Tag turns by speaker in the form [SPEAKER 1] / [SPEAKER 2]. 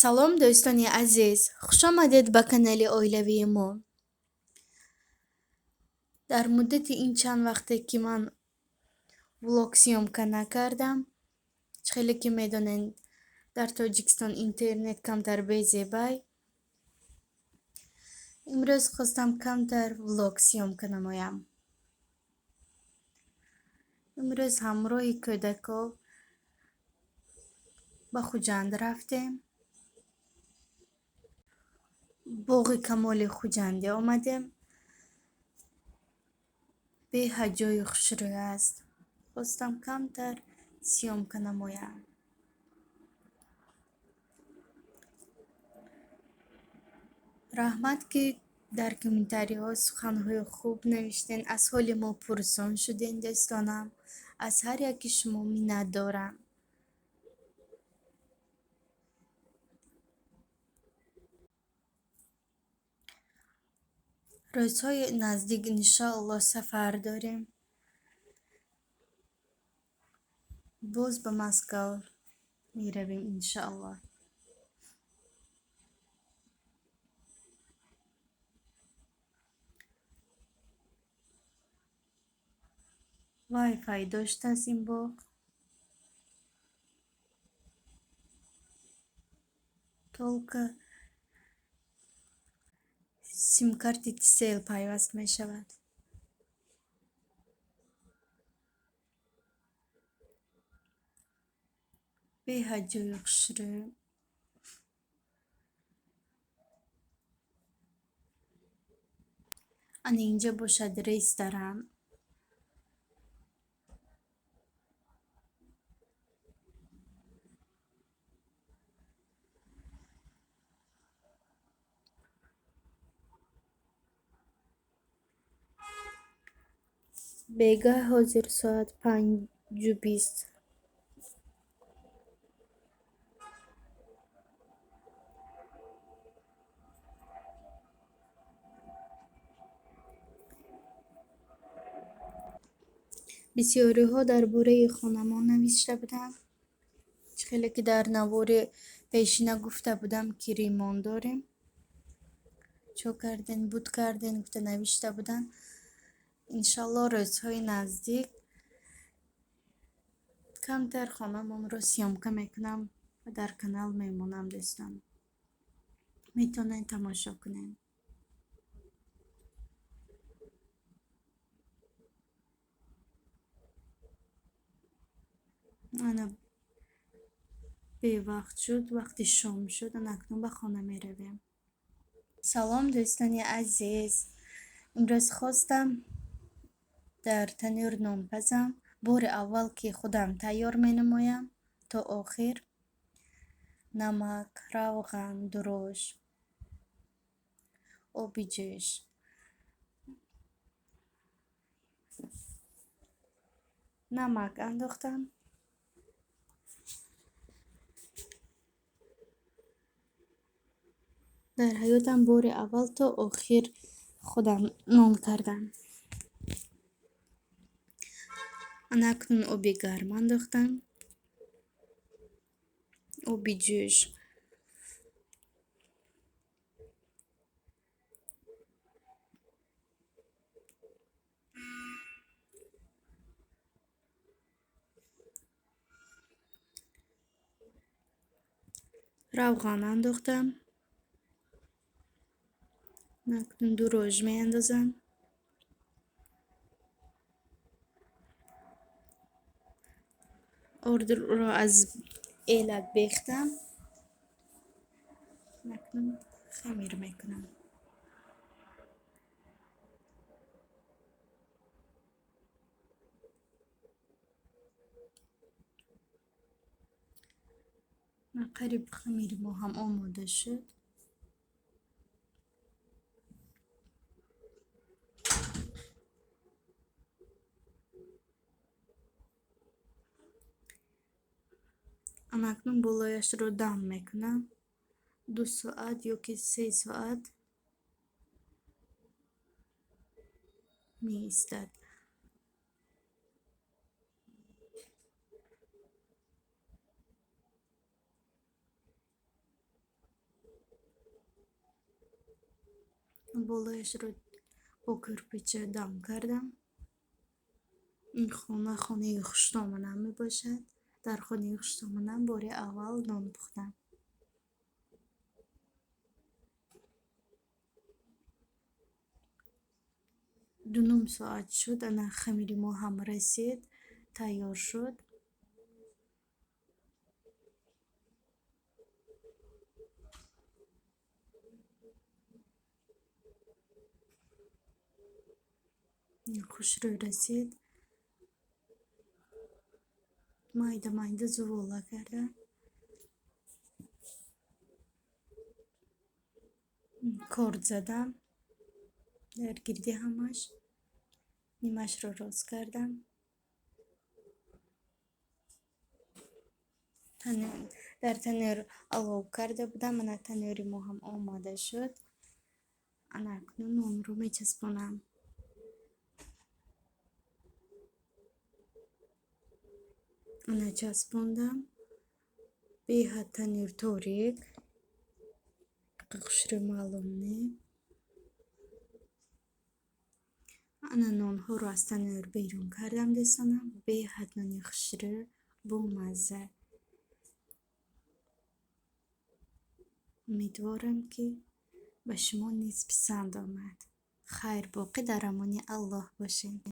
[SPEAKER 1] Салом, дӯстони азиз, хушомадед ба канали оилавии мо. Дар муддати ин чанд вақте ки ман влог съёмка накардам, чӣ хеле ки медонед, дар Тоҷикистон интернет камтар безебай. Имрӯз хостам камтар влог съёмка намоям. Имрӯз ҳамроҳи кӯдако ба Хуҷанд рафтем. Боғи Камоли Хуҷандӣ омадем. Беҳад ҷои хушрӯй аст. Хостам камтар съёмка намоям. Раҳмат, ки дар комментариҳо суханҳои хуб навиштен, аз ҳоли мо пурсон шуден, дӯстонам. Аз ҳар яки шумо миннатдорам. Рӯзҳои наздик, иншоаллоҳ, сафар дорем. Боз ба Москав меравем, иншоаллоҳ. Вай-фай доштааст ин боғ. Только симкарти Tcell пайваст мешавад. Беҳад ҷои хушрӯй. Ана инҷа бошад ресторан. Бегаҳ ҳозир соат 5:20. Бисёриҳо дар бораи хонамон навишта буданд. Чӣ хеле ки дар навори пешина гуфта будам, ки ремонт дорем. Чо карден, буд карден, гуфта навишта буданд. Иншаллоҳ, рӯзҳои наздик камтар хонамонро съёмка мекунам ва дар канал мемонам, дӯстон. Метавонед тамошо кунед. Ана бевақт шуд, вақти шом шуд, ана акнун ба хона меравем. Салом, дӯстони азиз. Имрӯз хостам дар танӯр нон пазам. Бори аввал ки худам тайёр менамоям то охир. Намак, равған, дурош, оби ҷӯш. Намак андохтам. Дар ҳаётам бори аввал то охир худам нон кардам. Ана акнун оби гарм андохтам. Оби ҷӯш. Равған андохтам. Акнун дурож меандозам. Ордро аз элак бехтам. Акнун хамир мекунам. Қариб хамири мо ҳам омода шуд. Ана акнун болояшро дам мекунам. 2 соат ёки 3 соат меистад. Болояшро бо кирпича дам кардам. Ин хона хонаи хуштоманам мебошад. Дар хонаи хуштоманам бори аввал нон пухтам. 2,5 соат шуд, ана хамири мо ҳам расид, тайёр шуд. Хушрӯй расид. Майда майда зувола кардам. Корд задам дар гирди ҳамаш. Нимашро рост кардам. Дар танӯр олов карда будам. Ана танӯри мо ҳам омода шуд. Ана акнун нонро мечаспонам. Ана часпондам. Беҳад танӯр торик. Хушрӯй маълум не. Ана нонҳоро аз танӯр берун кардам, дӯстонам. Беҳад нони хушрӯй, бомазза. Умедворам, ки ба шумо низ писанд омад. Хайр боқӣ, дар амони Аллоҳ бошед.